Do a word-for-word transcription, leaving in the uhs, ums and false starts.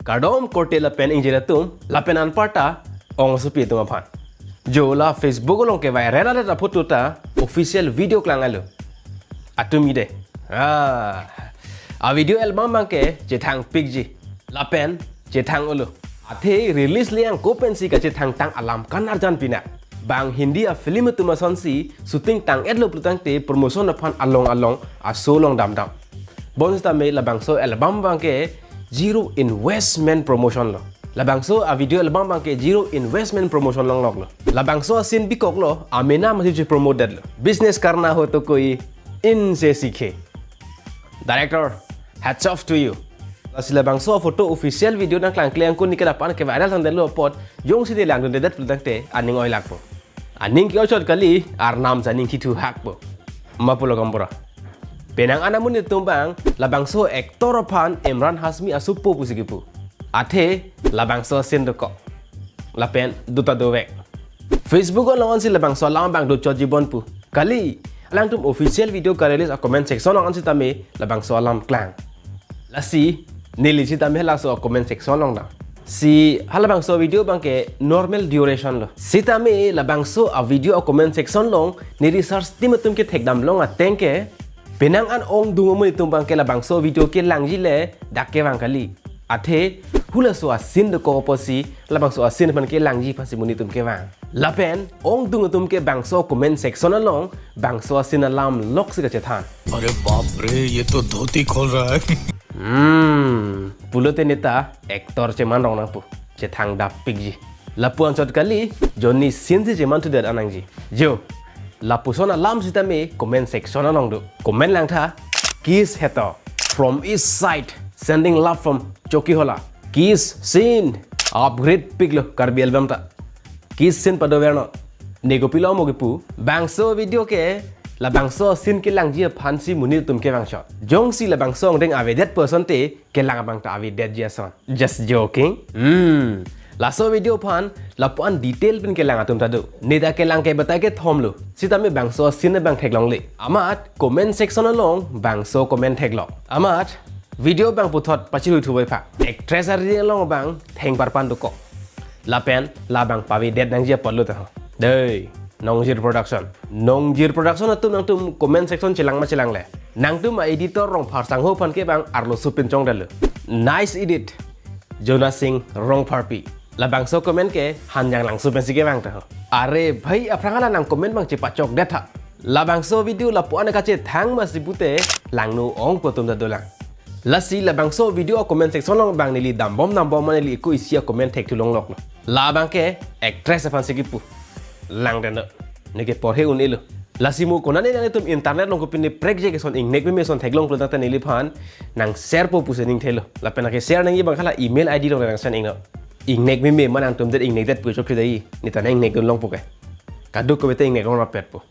Kardom korte lapen ingjir atum, lapen anparta ongsopi atum aphan. Jo la Facebook along keviral adet aphoto ta official video klang alo. Atum ide. Ah. A video album abangke chethangpikji. Lapen chethang-olo. Athe release le-ang ko pensi kachethangtang alam kan arjan pinak. Bang Hindi a film atum asonsi shooting tang-etlo pulotangte promotion aphan along along aso along damdam. Bonsitame labangso album abangke zero investment promotion lo. Labangso a video album abangke zero investment promotion longloklo. Labangso a scene bikoklo, amena masi che promote detlo. Business karna ho to koi inse sikhe. Director, hats off to you. Lasi labangso a photo official video nangklangkle angkun ni kedapan keviral tangdetlo apot, jongsi ne langdundedet pulotangte aning oilakpo. Aning ke-oi chot kali, arnam si aning kithu hakpo. Ma pulo kampura. Penang an amonit atum abang, labangso actor aphan Emraan Hashmi asopo pusi kipu. Athe, labangso scene dokok. Lapen, do ta dovek. Facebook along ansi labangso alam abang dochotji bon pu. Kali, alangtum official video ka-release a comment section along ansitame labangso alam klang. Lasi, neli sitame halaso a comment section along dam. Si halabangso video abangke normal duration lo. Sitame labangso a video a comment section along ne research team atum kethekdam long ateng ke, penang an ongdung amonit atum abangke labangso video kelangji le dak kevang kali. Athe halaso a scene dokok apotsi labangso a scene aphan kelangji aphansi monit atum kevang. Lapen ongdung atum ke bangso comment section along bangso a scene alam loksi kachethan. अरे बाप रे, ये तो धोती खोल रहा है। Hmm, pulote neta actor cheman rong nangpo, chethangdapikji. Lapu-an chot kali, jonni scene si cheman thudet an nangji. Jo, lapuson alam sitame comment section along do. Comment langtha, kiss heto. From East Side, sending love from Chokihola. Kiss scene, upgrade piklo Karbi album ta. Kiss scene padovernon. Ne kopilo mo kipu, bangso video ke, labangso scene kelangji aphansi monit atum kevang chot. Jongsi labangso angdeng avedet person te, kelang abang ta avedetji ason. Just joking. Hmm. Laso video aphan, lapu-an detail pen kelang atum ta do. Neta kelang ke batai kethom lo. Sitame bangso scene abang theklongle. Amat, comment section along, bangso comment theklok. Amat, video abang puthot pachiru thuboi pha. Actress arideng along abang thengparpan dokok. Lapen labang pavedet nangji apotlo ta ho. Dei, Nongjir Production. Nongjir Production atum nangtum comment section chelang ma chelangle. Nangtum a editor Rongphar sangho aphan ke bang arloso pinchongdetlo. Nice edit. Jonas Singh Rongpharpi. Labangso comment ke Hanjang Langso pensi kevang ta ho. Are bhai, aphrang hala nang comment abang chepachokdet tha. Labangso video lapu-an kachethang masi pute langno ongpo atum ta dolang. Lasi labangso video a comment section along bang neli dambom dambom ma neli eko isi a comment thekthulongloklo. Labangke actress aphansi kipu. Langdetnon. Neke porhe un-elo. Lasi mo konane nanglitum internet along kopine prekje keson ingnek meme ason theklong pulotangte neliphan nang share po pusi ningthelo. Lapen nangke share nangji abang hala email I D along nang send ingnon. Ingnek meme ma nangtum det ingnekdet pu chokri dei. Neta nang ingnekdun longpo ke. Kadokave ta ingnek longrapetpo.